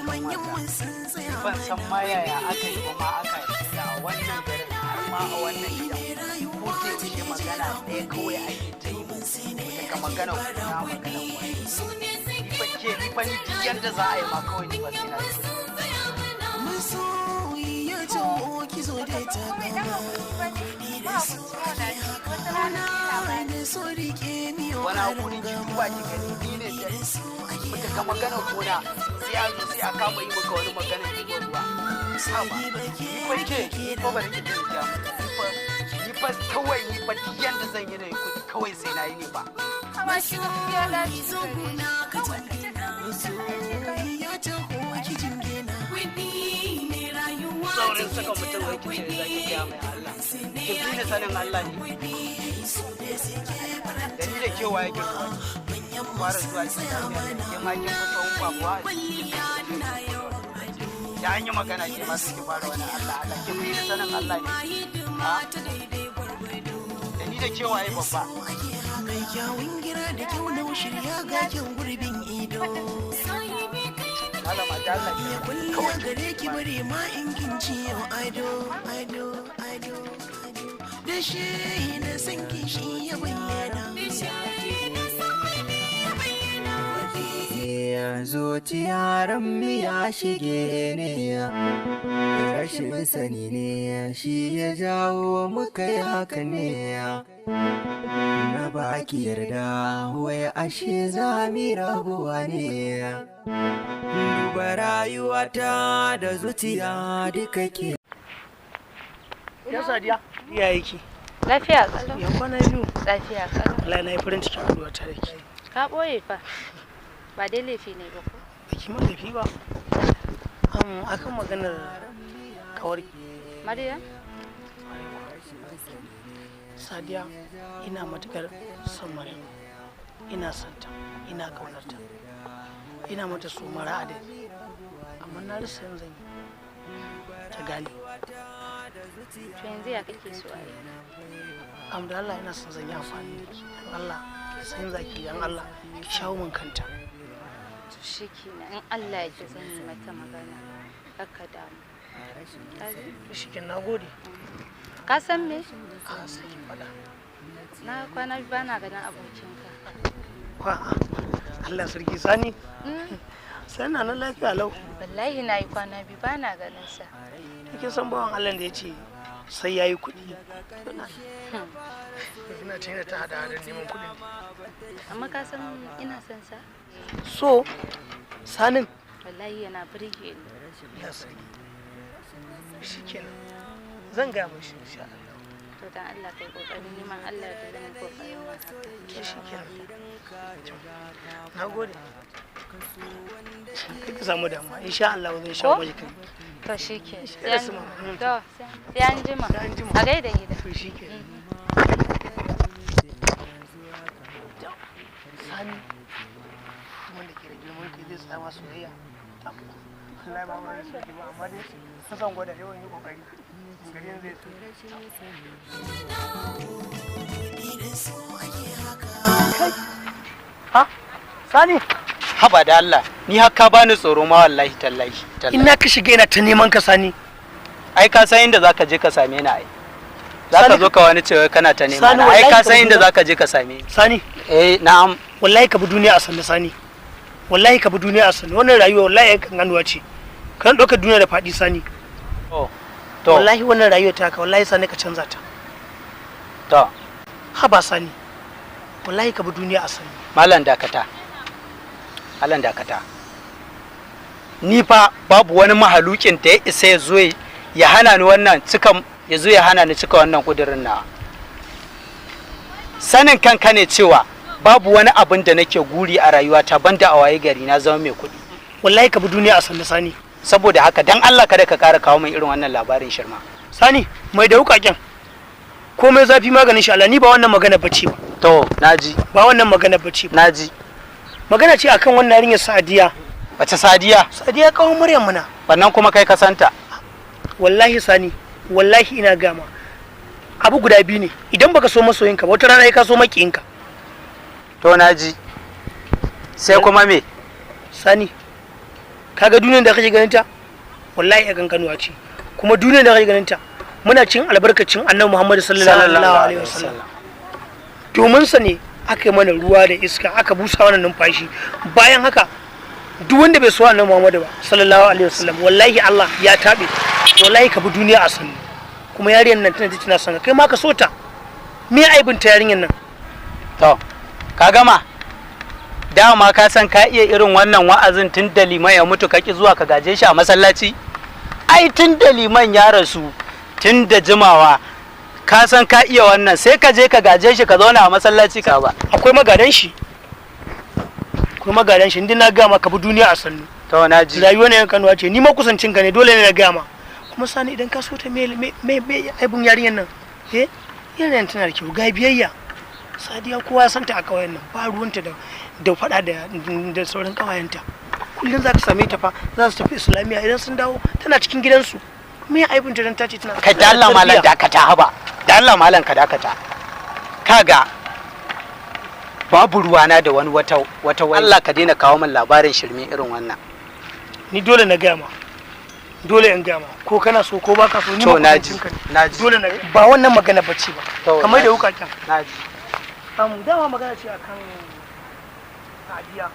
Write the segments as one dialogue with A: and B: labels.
A: Ban san ma yaya aka yi ba ma aka yi da a wannan garin, har ma a wannan gidan, ko da yaushe magana ɗaya kawai ake ta yi daga magana kuna magana wani. Ni fa ke, ni fa, ni duk yanda za a yi ma kawai ni ba sai na yi.
B: Masoyi ya taho, ki zo da takama da su ake haka da so rike miyo.
A: Wani hakuri, ki duba ki gani, ni ne da daga magana gona sai a zo sai a kama yi maka wani magana ɗiban ruwa. Haba, ni fa ke, ni fa bari ki ji gaya miki, ni fa kawai, ni fa duk yanda zan yi na yi kuɗi kawai sai na yi ne ba.
B: Masoyi, zo gona ka jingina. Masoyi ya taho, ki jingina.
A: Saurin saka mutum wai kice za ki gaya mai Allah. Ki fi ni sanin Allah ne? Da ni da kewa yake fara zuwa cikin jami'a, ke ma kin fi tsawon babuwa da an yi magana, ke ma sai ki fara wani Allah Allah. Ki fi ni sanin Allah ne? Ha? Da ni da kewaye babba?
B: Mai kyawun gira da kyau na shirya, ga kyan gurbin ido.
A: Malama da Allah
B: Ya
A: ki
B: kulliya
A: kawai
B: gare ki, bare ma in kin ci yau ado ado ado ado. Da shi na san ki, shi ya bayyana.
C: Zuciya ran ya shige ne, rashin sani ne shi ya jawo muka yi haka ne. Na baki yarda, wai ashe za mi rabuwa ne. Duba rayuwata da zuciya duka ke.
D: Ya Sadiya, ya yake?
E: Lafiya kalau.
D: Ya kwana biyu.
E: Lafiya kalau.
D: Wallahi na yi farin cikin haɗuwa ta da ke.
E: Ka ɓoye fa. Ba dai laifi ne ba ko?
D: Baki ma laifi ba. Akan maganar kawar
E: Maryam?
D: Sadiya, ina matukar son Maryam. Ina son ta, ina kaunar ta. Ina mata so mara adadi. Amma na rasa yanzu zan yi ta gane.
E: To yanzu ya kake so a yi?
D: Da Allah ina son zan yi amfani da ki. Dan Allah, ki san zaki, dan Allah ki shawo min kanta.
E: To shikenan, in Allah ya ji zan yi mata magana. Kakka damu. Ka ji?
D: To shikenan, nagode.
E: Ka san me?
D: A sai ki faɗa.
E: Na kwana biyu bana ganin abokinka.
D: Wa Allah sarki, Sani. Sani na nan lafiya lau.
E: Wallahi na yi kwana biyu bana ganin sa.
D: Kin san bawan Allah da ya ce sai ya yi kuɗi. Ina ta ta hada hadar neman kuɗin.
E: Amma ka san ina son sa?
D: So, Sanin?
E: Wallahi yana burge ni.
D: Allah sarki. Shi kenan. Zan gaya mashi insha Allah.
E: To dan Allah kai kokari, neman Allah da zan yi kokarin yin haka.
D: To shi kenan. Na gode. Kai ki samu damuwa. Insha Allah zan shawo
E: Ko?
D: mashi kai.
E: To shi ke.
D: Sai da su mama.
E: To sai an jima.
D: Sai an jima.
E: A gaida gida.
D: To shi kenan. Sani wanda ke da girman kai zai tsaya soyayya. Allah ba mu so ki ba, amma dai na san gwada yawan yi kokari gari zai so.
B: Da su ake haka.
D: Ha Sani.
A: Haba da Allah, ni har ka bani tsoro ma, wallahi tallahi tallahi.
D: Ina ka shiga? Ina ta neman ka, Sani.
A: Ai ka san inda zaka je ka same ni, ai zaka
D: Sani
A: zo ka wani cewa kana ta nema
D: Sani,
A: na. Ai
D: wallahi
A: ka
D: ka
A: san
D: bi
A: inda
D: duniya-
A: zaka je ka same ni.
D: Sani.
A: Eh, na'am.
D: Wallahi ka bi duniya a sannu, Sani. Wallahi ka bi duniya a sannu. Wannan rayuwa wallahi yan kanganuwa ce. Kan ɗauka duniya da faɗi, Sani.
A: To to.
D: Wallahi wannan rayuwa ta ka, wallahi Sani, ka canza ta.
A: To.
D: Haba Sani, wallahi ka bi duniya a sannu.
A: Malam dakata, malam dakata. Ni fa babu wani mahalukin da ya isa ya zo ya hana ni wannan cika, ya zo ya hana ni cika wannan kudirin na. Sanin kanka ne cewa babu wani abin da nake guri a rayuwata banda a waye gari na zama mai kuɗi.
D: Wallahi ka bi duniya a sannu, Sani.
A: Saboda haka dan Allah kada ka ƙara kawo min irin wannan labarin shirma.
D: Sani, mai da wukaken komai zafi maganin shi Allah. Ni ba wannan magana bace ba.
A: To, naji.
D: Ba wannan magana bace ba.
A: Naji.
D: Magana ce akan wannan yarinyar Sadiya.
A: Wace Sadiya?
D: Sadiya kawon Maryam muna.
A: Wannan kuma kai ka santa?
D: Wallahi Sani, wallahi ina gama abu guda biyu ne: idan baka so masoyinka ba, wata rana ka so makiyinka.
A: To naji, sai kuma me?
D: Sani, Kaga duniyar da kake ganin ta wallahi ya ganganuwa ce, kuma duniyar da kake ganin ta muna cin albarkacin Annabi Muhammad sallallahu alaihi wasallam. Domin sa ne aka yi mana ruwa da iska, aka busa mana numfashi. Bayan haka duk wanda bai so Annabi Muhammad ba sallallahu alaihi wasallam, wallahi Allah ya tabe. Wallahi ka bi duniya a sannu. Kuma yarinyar nan tana tana son kai ma ka so ta. Me aibin ta yarinyar nan?
A: To ka gama dama ka san ka iya irin wannan wa'azin tun da liman ya mutu ka ki zuwa ka gaje shi a masallaci. Ai tun da liman ya rasu tun da jimawa ka san ka iya wannan, sai ka je ka gaje shi ka zauna a masallaci ka ba.
D: Akwai magadan shi, akwai magadan shi. Indin na gama ka bi duniya a sannu.
A: To na ji.
D: Rayuwa ne yan kanuwa ce, ni ma kusancin ka ne, dole ne na gama. Kuma sani idan ka so ta, me me me aibin yarinyar nan? Eh, yarinyar tana da kyau, ga biyayya. Sadiya kowa ya santa a kauyen nan, ba ruwanta da fada da sauran kawayenta. Kullum za ka same ta fa za su tafi islamiyya, idan sun dawo tana cikin gidansu. Me aibin ta dan ta ce tana
A: Kai da Allah malam dakata, haba da Allah malam ka dakata. Kaga babu ruwana da wani wata wata wai. Allah ka daina kawo min labarin shirme irin wannan.
D: Ni dole na gaya ma, dole in gaya ma, ko kana so ko baka so, ni
A: To naji,
D: makusancin ka ne.
A: Naji.
D: Dole na ba wannan magana bace ba,
A: To,
D: kamar da
A: naji.
D: wukaken
A: Naji.
D: Dama magana ce akan Sadiya.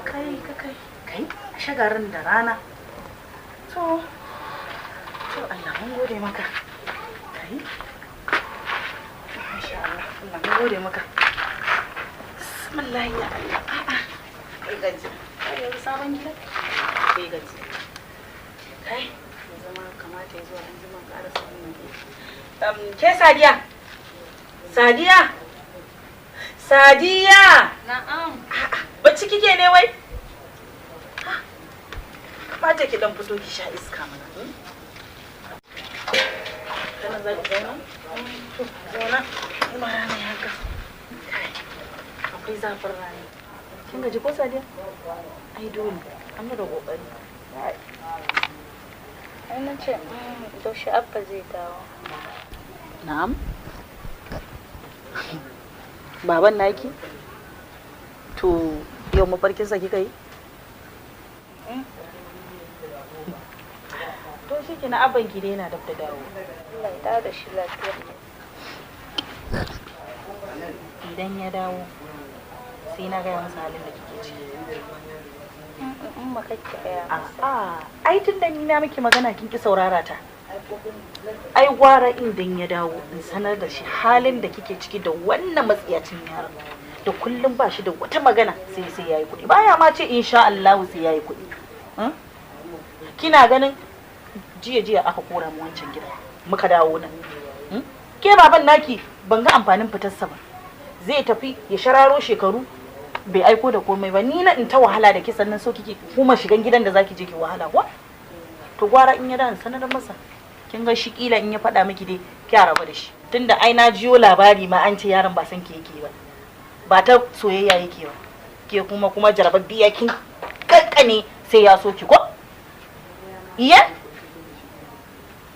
F: Kai kai kai, shagarin da rana. To to, Allah mun gode maka. Kai, masha Allah, Allah mun gode maka. Bismillah ya Allah. A'a, kai gaji. Kai yanzu sabon gida. Kai gaji. Kai yanzu ma kamata ya zo an jima ƙara wannan. Ke Sadiya, Sadiya, Sadiya.
E: Na'am.
F: Bacci kike ne wai? Kamata ki dan fito ki sha iska mana. Kana za ki zauna? To, zauna. Kuma rana ya haka. Kai, akwai zafin rana. Kin gaji ko Sadiya? Ai dole, an da kokari.
E: Ai na ce yaushe Abba zai dawo?
F: Na'am. Baban naki? To, yau mafarkinsa kika yi? To shi ke na abban ki dai yana dab da dawo.
E: Allah ya dawo da shi lafiya.
F: Idan ya dawo, sai na gaya masa halin da kike ciki.
E: Umma kake gaya masa.
F: A'a, ai tun da ni na miki magana kin ki saurara ta. Ai gwara idan ya dawo in sanar da shi halin da kike ciki da wannan matsiyacin yaron. Da kullum ba shi da wata magana sai sai yayi kuɗi. Baya ma ce insha Allah sai yayi kuɗi. Kina ganin jiya jiya aka kora mu wancan gida. Muka dawo nan. Ke baban naki ban ga amfanin fitarsa ba. Zai tafi ya shararo shekaru bai aiko da komai ba, ni na in ta wahala da ke, sannan so kike kuma shigan gidan da zaki je ki wahala ko? To gwara in ya da in sanar masa. Kin ga shi kila in ya faɗa miki dai kya raba da shi, tunda ai na jiyo labari ma an ce yaron ba san ke yake ba, ba ta soyayya yake ba. Ke kuma jarababbiya kin kankane sai ya so ki ko? Iya,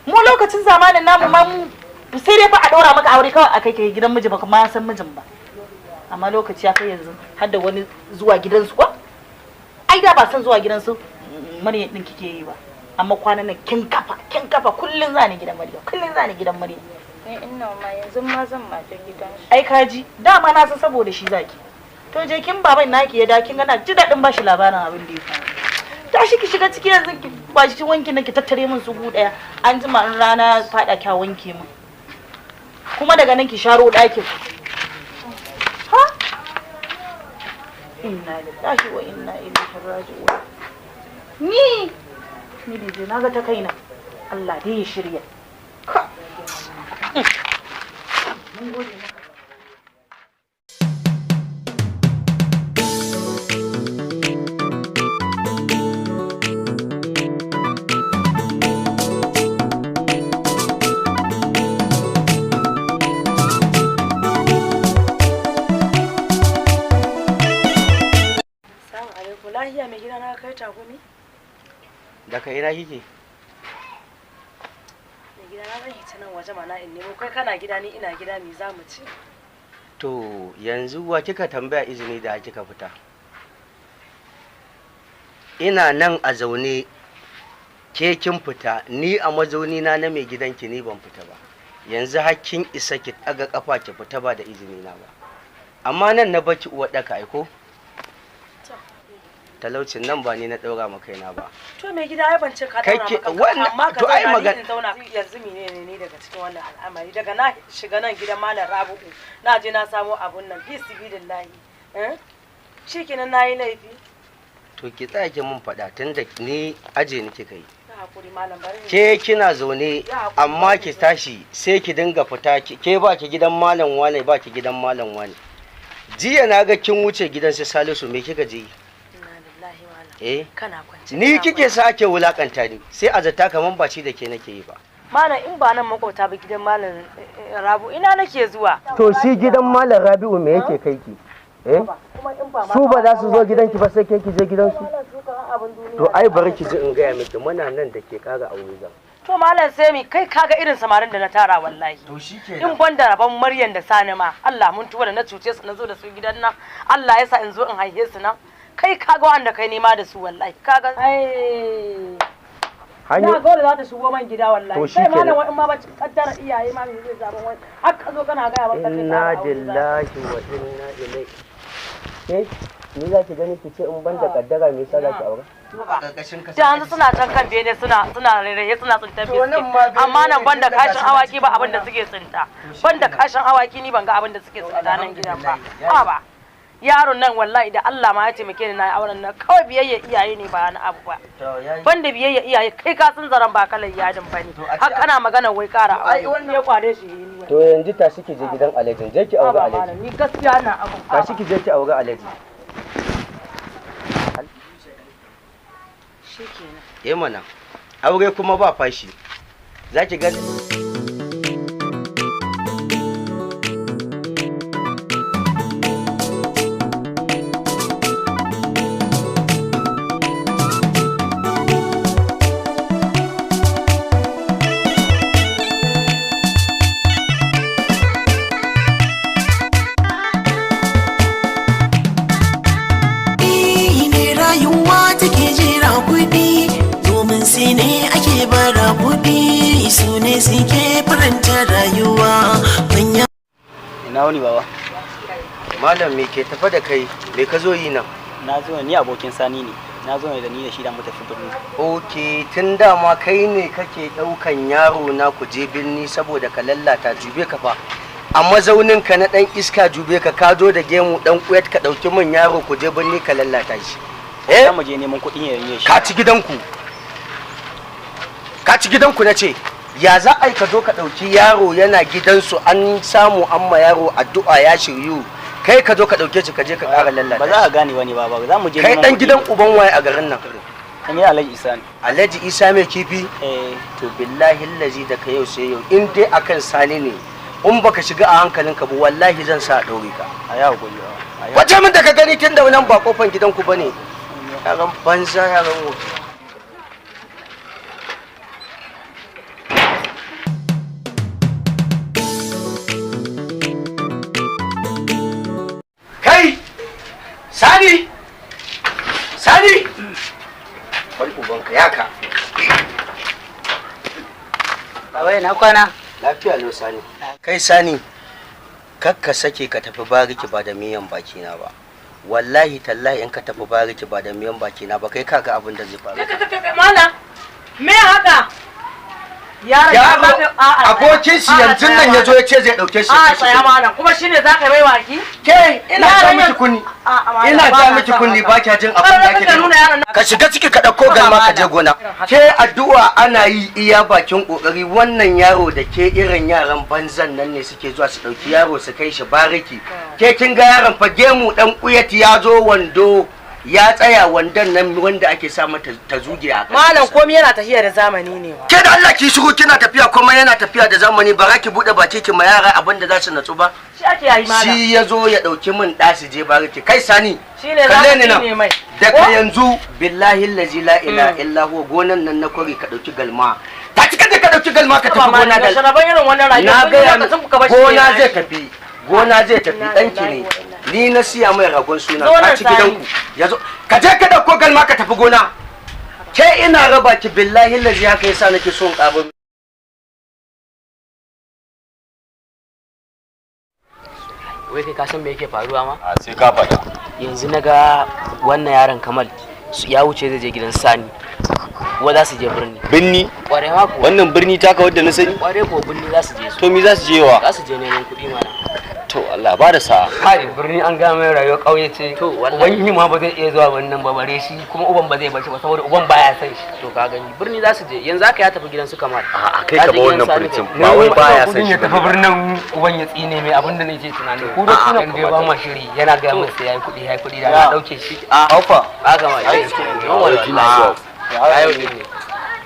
F: mu lokacin zamanin namu ma mu sai dai fa a ɗora maka aure kawai a kai ka gidan miji, baka ma san mijin ba. Amma lokaci ya kai yanzu har da wani zuwa gidansu ko? Ai da ba san zuwa gidansu Maryam din kike yi ba, amma kwanan nan kin kafa, kin kafa, kullun zani gidan Maryam, kullun zani gidan Maryam.
E: Ni ina ma yanzu ma zan ma je gidan su.
F: Ai kaji dama na san saboda shi zaki. To je kin baban naki ya da kin ga na ji dadin bashi labarin abin da ya faru. Tashi ki shiga ciki yanzu ki kwashi wanki na ki tattare min su gu daya, an jima in rana fada kya wanke min. Kuma daga nan ki sharo ɗakin. Ha, inna lillahi wa inna ilaihi raji'un. Ni ni dai na ga ta kaina, Allah dai ya shirya. Ka. Mun gode maka.
G: Assalamu alaikum. Lahiya mai gida na kai takumi?
C: Daga ina kike?
G: Mai gida na zan hita nan waje mana in nemo. Kai kana gida, ni ina gida, me za mu ci?
C: To yanzu wa kika tambaya izini da kika fita? Ina nan a zaune, ke kin fita, ni a mazauni na na mai gidanki ni ban fita ba. Yanzu har kin isa ki ɗaga kafa ki fita ba da izini na ba. Amma nan na baki uwar ɗaka aiko? Talaucin nan ba ni na ɗaura ma kaina ba.
G: To mai gida, ai ban ce ka
C: Kai
G: daura
C: ke-
G: maka kanka,
C: wannan-
G: amma ka
C: to ai
G: zauna ni
C: magan-
G: in zauna yanzu menene ne daga cikin wannan al'amari? Daga na shiga nan gidan Malam Rabi'u, na je na samo abun nan, fi sibilillahi, eh, shikenan nayi laifi?
C: To ki tsaya ki mun faɗa, tunda ni aje ni kika yi.
G: Na hakuri malam, bari ni.
C: Ke kina zaune amma ki tashi sai ki dinga fita, ke ba ki gidan malam wane, ba ki gidan malam wane. Jiya na ga kin wuce gidan su Salisu, me kika je yi?
G: Inna lillahi malam.
C: Eh,
G: Kana kwance.
C: ni
G: Kana
C: kike
G: kwance.
C: sa ake wulakanta ni, sai a zata kaman ba ci da ke nake yi ba.
G: Malam, in ba nan makota ba gidan Malam Rabu ina nake zuwa?
C: To shi gidan malam Rabi'u me yake kai ki? Eh,
G: Kuma in ba ma
C: su ba za su zo gidanki ba sai ke ki je gidansu?
G: Malam, su kan abin duniya.
C: To ai bari ki ji in gaya miki, muna nan da ke ƙara aure zan.
G: To malam, sai mi kai kaga irin samarin da na tara wallahi.
C: To shi
G: In ban da rabon Maryam da Sani ma, Allah mun tuba da na cuce su na zo da su gidan nan, Allah ya sa in zo in haihe su nan. Kai kaga wanda kai nema da su wallahi. Kaga ai na ga wanda za ta shigo man gida wallahi.
C: To
G: Kai malam,
C: shikenan.
G: wai in ma ba kaddara iyaye ma me zai zaba wani. Har ka zo kana ga ba ka ce
C: Inna
G: ƙara aure za.
C: lillahi wa inna ilaihi. Ke ni za ki gani ki ce in ban da kaddara me yasa za ki aure? Karkashin ka.
G: Da yanzu suna can kan bene suna rairaye suna tsintar
C: To nan
G: biskit.
C: ma bene
G: Amma nan
C: ne
G: banda
C: tun daga
G: kashin
C: suna
G: awaki ba
C: cikin
G: abin da
C: gona.
G: suke tsinta. Banda kashin awaki ni ban ga abin da suke tsinta nan gidan ba.
C: Alhamdulillah,
G: Ha ba. Yaron nan wallahi da Allah ma ya taimake ni na yi auren nan, kawai biyayya iyaye ne ba na abu ba.
C: To yayi.
G: Banda biyayya iyaye, kai ka san zaren ba kalan yadin ba ne.
C: To a ce-
G: Har kana magana wai kara
C: ai
G: aure.
C: wannan-
G: Ya kware shi ni
C: To yanzu tashi ki je gidan Alhaji, je ki aure
G: ba
C: Alhaji.
G: malam, ni gaskiya na abu.
C: Tashi ki je ki aure Alhaji.
G: Shikenan.
C: Eh mana. Aure kuma ba fashi. Za ki ga
B: Ne rayuwa take jira kuɗi, domin sai ne ake bara kuɗi, su ne suke faranta rayuwa manya.
H: Ina wuni baba?
C: Malam, me ke tafa da kai? Me ka zo yi nan?
H: Na zo ni abokin Sani ne. Na zo ne da ni da shi da mu tafi birni.
C: Ok, tun dama kai ne kake ɗaukan yaro na ku je birni saboda ka lallata, jube ka fa. A mazaunin ka na ɗan iska, jube ka, ka zo da gemu ɗan kuyat, ka ɗauki min yaro ku je birni ka lallata shi. Eh?
H: Za mu je neman kuɗi ne ne shi.
C: Ka ci gidanku. Ka ci gidanku na ce. Ya za a yi ka zo ka ɗauki yaro yana gidansu, an samu an ma yaro addu'a ya shiryu. Kai ka zo ka ɗauke shi ka je ka ƙara lallata
H: Ba za
C: shi.
H: ka gane wani baba. Za mu je
C: Kai
H: neman
C: ɗan
H: kuɗi
C: gidan
H: ne.
C: uban waye a garin nan?
H: An yi Alhaji Isa ne.
C: Alhaji Isa mai kifi?
H: Eh.
C: To billahi lazi, da ka yau sai yau, in dai akan Sani ne, in baka shiga a hankalinka ba, wallahi zan sa a ɗaure ka.
H: A yi hakuri. A yi
C: Wace min da ka gani tun da nan ba kofan gidanku bane. Yaran banza, yaran wofi. Kai, Sani, Sani, bari ubanka yaka.
A: Baba, na kwana.
C: Lafiya lau Sani. Kai Sani, kakka sake ka tafi bariki ba da miyan bakina ba. Wallahi tallahi in ka tafi bariki ba da miyan bakina ba, kai kaga abin da zai faru.
G: Malam, me haka? Yaron ya
C: Yaro,
G: zafi- a'a,
C: abokin shi
G: a'a,
C: yanzu nan ya zo ya ce zai dauke shi.
G: A tsaya malam, kuma shine za ka bai waki?
C: Ke ina ja
G: Yaron
C: miki
G: yanzu-
C: kunni.
G: A'a, malam,
C: Ina
G: ba
C: ja
G: na
C: miki
G: son
C: kunni
G: haka.
C: ba kya jin abin da
G: Kar
C: ake
G: ka nuna yaron nan.
C: Ka shiga ciki ka ɗauko galma ka je gona. Ke addu'a ana yi iya bakin kokari, wannan yaro da ke irin yaran banzan nan ne suke zuwa su ɗauki yaro su kai shi bariki. Ke kin ga yaron fa gemu dan kuyati ya zo, wando ya tsaya, wandon nan wanda ake sa mata ta zuge a ƙasa.
G: Malam, komai yana tafiya da zamani ne.
C: Ke da Allah ki shigo, kina tafiya kuma yana tafiya da zamani, ba za ki buɗe baki ki ma yara abin da za su natsu ba.
G: Shi ake yayi malam.
C: Shi ya zo ya ɗauki min ɗa su je bariki. Kai Sani.
G: Shi ne za
C: Kalle
G: ka
C: ni nan.
G: tsine mai.
C: Daga
G: Ko?
C: yanzu billahi allazi la ilaha illa huwa, gonan nan na kwari, ka ɗauki galma. Ta cika da ka ɗauki galma ka tafi gona
G: Malam,
C: da
G: sharaban irin wannan rayuwa.
C: na
G: kun yi
C: gaya
G: lokacin kuka bar shi
C: gona
G: ne
C: zai tafi. Gona zai tafi, ɗanki ne. Ni na siya mai ragon suna
G: Zo
C: a
G: nan,
C: ci gidanku. Yazo ka je ka dauko galma ka tafi gona. Ke ina raba ki, billahi lazi, haka yasa nake son ƙaro.
I: Wai kai, ka san me yake faruwa ma?
J: A sai ka faɗa.
I: Yanzu na ga wannan yaron Kamal ya wuce zai je gidan Sani, wa za su je birni.
J: Birni?
I: Kware ma kuwa.
J: Wannan birni taka wadda na sani?
I: Kware kuwa, birni za su je su.
J: To mi za su je wa?
I: Za su je neman kuɗi mana.
J: To Allah ba da sa'a.
K: Kai, birni an gama mai rayuwar ƙauye ce.
I: To wallahi.
K: Uban ma ba zai iya zuwa wannan ba, bare shi kuma uban ba zai bashi ba saboda uban baya son shi.
I: To ka gani, birni za su je. Yanzu haka ya tafi gidan su Kamal.
J: A'a, kai
I: Ya
J: ka
I: je
J: ba
I: gidan
J: wannan
I: Sani
J: furcin
I: kai.
J: ba wai baya son
K: Gudun
J: shi
K: ya tafi
J: bane.
K: birnin uban ya tsine mai, abin da nake tunani ku da
J: A'a,
K: kuna dai ba ma shiri yana ga
I: To.
K: mai sai yayi kuɗi, yayi kuɗi da na dauke shi.
H: Alfa.
I: A Kamal ai ayo ne.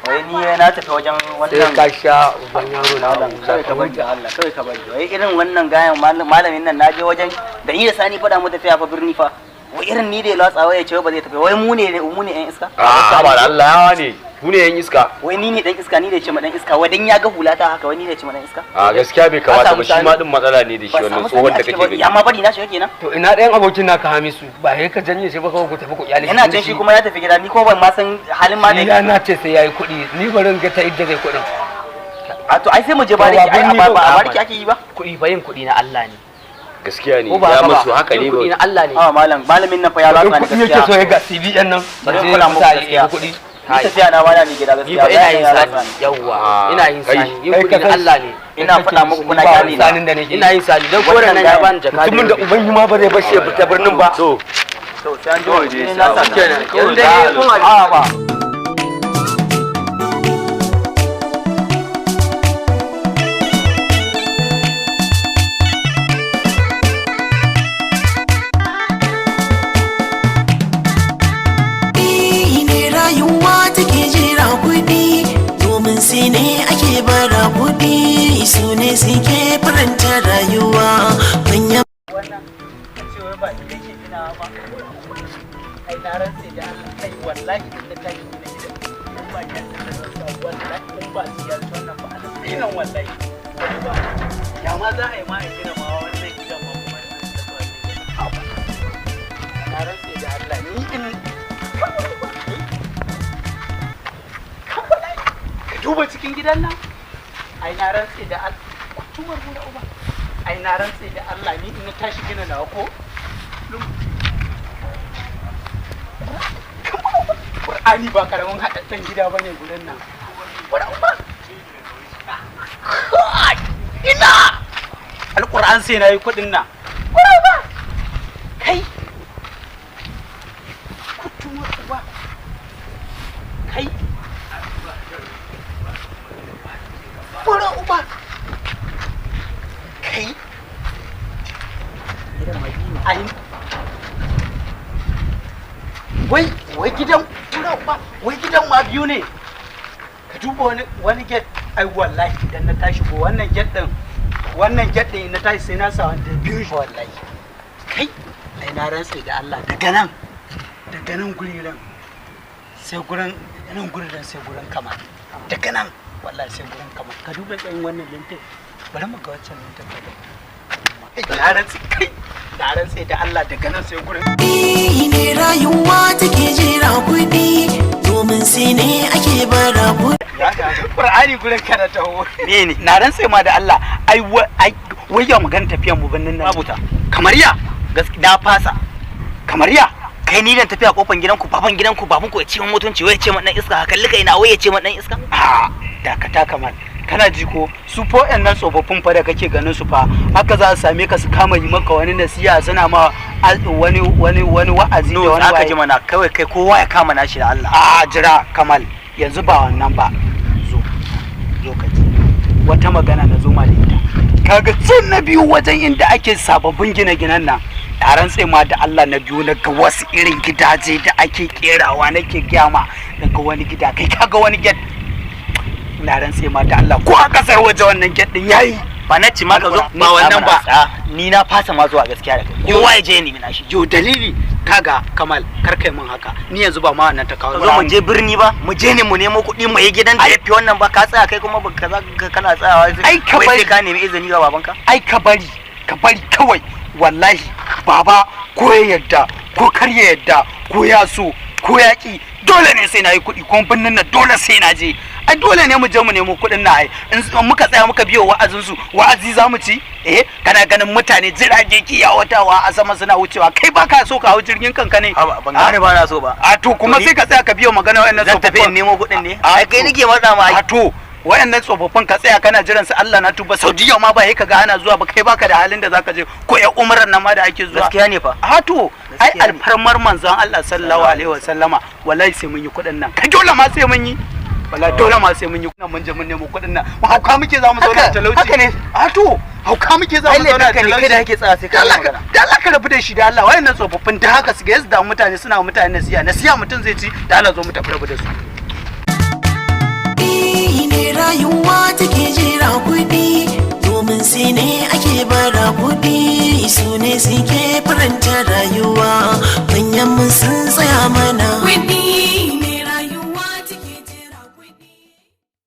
H: Wai ni na tafi wajen
K: Sai
H: wannan
K: ka sha uban yaro na.
H: Malam, kawai ka bari Allah, kawai ka bari. Wai irin wannan gayan malamin nan, naje wajen da ni da Sani faɗa mu tafiya fa birni fa. Wai irin ni da ya latsa wai ya ce wai ba zai tafi. Wai mu ne yan iska.
J: A'a, ba da Allah yawa ne. Ku ne yan iska.
H: Wai ni ne dan iska, ni da ya ce ma dan iska. Wai dan ya ga hulata haka, wai ni da ya ce ma dan iska.
J: A gaskiya bai kamata
I: samu
J: ba, shi
I: Sani.
J: ma din matsala ne da shi
H: Ba
J: wannan
H: samu
J: tsohon
H: Sani
J: da
H: a ciki
J: kake
H: ba.
J: gani.
H: Ya ma bari na shiga kenan.
K: To ina ɗayan abokin naka Hamisu, ba sai ka janye shi ba, kawai ku tafi ku kyale shi.
H: Yana can shi kuma ya tafi gida, ni ko ban ma san halin ma da
K: Ni ya na ce sai yayi kuɗi, ni bari in ga ta idda zai kuɗin.
H: A to ai sai mu je bariki, ai
K: birni
H: ba
K: ba,
H: ba a bariki ake yi ba.
I: Kuɗi fa, yin kuɗi na Allah ne.
J: Gaskiya ne
I: Ko ba
J: ya
I: haka ba?
J: musu haka ne
I: Yin kuɗi na
J: ba.
I: Allah ne.
H: A malam, malamin nan fa ya latsa ni
K: Kuɗi yake so
H: gaskiya.
K: ya ga CBN nan.
H: Bari in
K: Sai
H: kula muku
K: sa ya
H: gaskiya.
K: yi kuɗi.
H: Ni tafiya na bana ni gida
I: Ni
H: gaskiya.
I: fa ina yin
H: Ya
I: Sani.
H: latsa ni.
I: Yawwa,
J: Ah,
I: ina yin
J: kai.
I: Sani. Yin
K: Kai
I: kuɗi
K: ka
I: na
K: san-
I: Allah ne.
H: Ina faɗa muku kuna
K: Ba
H: kyale na.
K: sanin da nake.
I: Ina yin Sani dan koren nan ya bani jaka.
K: Mutumin da uban ma ba zai bar shi ya fita birnin ba.
J: To
H: To sai an jima. Ni na sa
I: Kenan yanzu dai kun haɗu.
H: A ba.
B: Kuɗi ne rayuwa take jira kuɗi, domin sai ne ake bara kuɗi, su ne suke faranta rayuwa manya.
A: Wannan a ce wai ba ni kake ginawa ba. Ai na rantse da Allah, kai wallahi in na tashi gina gidan in ba kyan da zan sa, wallahi in ba siyar wannan ba ana tsinan wallahi. Wani ba ya ma za a yi ma a gina ma wannan gidan ma kuma in an taɓa ni. Haba. Na rantse da Allah ni in ka duba cikin gidan nan, ai na rantse da Allah kutumar mu da uba, ai na rantse da Allah ni in na tashi gina nawa ko Qur'ani ba karamin haɗaɗɗen gida bane gurin nan. Qur'an ina Alƙur'an sai na yi kuɗin nan. Qur'an kai kutumar uba kai Qur'an uba kai ai wai wai gidan tura ba, wai gidan ma biyu ne. Ka duba wani gate, ai wallahi idan na tashi ko wannan gate din, wannan gate din na tashi sai na sa wanda biyu shi wallahi. Kai, ai na rantse da Allah daga nan guriran sai gurin, daga nan guriran sai gurin kama, daga nan wallahi sai gurin kama. Ka duba tsayin wannan lintin, bari mu ga wancan lintin ka ga. Na rantse, kai, na rantse da Allah daga nan sai gurin.
B: Kuɗi ne rayuwa take jira kuɗi, domin sai ne ake bara kuɗi.
A: Qur'ani gurin ka na taho. Ne ne. Na rantse ma da Allah, ai ai wai ya magana tafiyan mu binnin nan.
H: Babu ta.
A: Kamar ya?
H: Gaskiya na fasa.
A: Kamar ya?
H: Kai, ni dan tafiya kofan gidanku, baban gidanku, babanku ya ce min mutunci, wai ya ce min dan iska, kalli kai na, wai ya ce min dan iska.
A: A dakata Kamal. Kana ji ko su fo nan tsofaffin fa da kake ganin su fa, haka za a same ka su kama yi maka wani nasiha, suna ma wani wa'azi da
H: No,
A: wani
H: aka
A: waye.
H: ji mana kawai, kai kowa ya kama nashi da Allah.
A: A jira Kamal, yanzu ba wannan ba. Zo. Zo ka ji. Wata magana na zo ma da ita. Kaga can na biyu wajen inda ake sababbin gine-ginen nan. Taron ma da Allah na biyu na ga wasu irin gidaje da ake kerawa, nake gyama daga wani gida, kai kaga wani gate. Na rantse ma da Allah ko a kasar waje wannan gate din yayi.
H: Ba na ci ma ka zo
A: Ba wannan ba.
H: Ni na fasa ma zuwa gaskiya da kai. Kowa ya je ni na shi.
A: Yo dalili, kaga Kamal, kar kai mun haka. Ni yanzu ba ma wannan ta kawo.
H: Ka zo mu je birni ba, mu je ne mu nemo kuɗi mu yi gidan da yafi wannan ba, ka tsaya kai kuma ba kaza kana tsayawa.
A: Ai, ka
H: wai
A: bari.
H: sai ka nemi izini ga babanka.
A: Ai ka bari. Ka bari kawai, wallahi baba, ko ya yarda ko kar ya yarda, ko ya so ko ya ki, dole ne sai na yi kuɗi. Kuma birnin nan dole sai na je. Ai dole ne mu je mu nemo kuɗin na. Ai in muka tsaya muka biyo wa'azin su, wa'azi za mu ci. Eh, kana ganin mutane jirage ki yawatawa a sama suna wucewa, kai baka so ka hau jirgin kanka ne?
H: Ban gane, ba na so ba.
A: A to, kuma sai ka tsaya ka biyo magana wayannan
H: Zan tafi in nemo kuɗin ne. Ai kai nake matsa ma.
A: A to, wayannan tsofaffin ka tsaya kana jiran su? Allah na tuba, Saudiya ma ba ka ga ana zuwa ba, kai baka da halin da zaka je, ko ya umrar nan ma da ake zuwa.
H: Gaskiya ne fa.
A: A to, ai alfarmar manzon Allah sallallahu alaihi wasallama, wallahi sai mun yi kuɗin nan. Kai, dole ma sai mun yi, wallahi dole ma sai mun yi nan. Mun je mun nemo kuɗin nan. Hauka muke za mu zauna da talauci?
H: Haka ne.
A: A to, hauka muke za mu zauna da talauci?
H: Kai da kake tsaya sai ka
A: magana. Da Allah ka rabu da shi, da Allah. Wayannan tsofaffin da haka su ga yadda mutane suna mutane nasiya nasiya, mutum zai ci. Da Allah zo mu tafi, rabu da su.
B: Ne rayuwa take jira kuɗi, domin sai ne ake bara kuɗi su ne.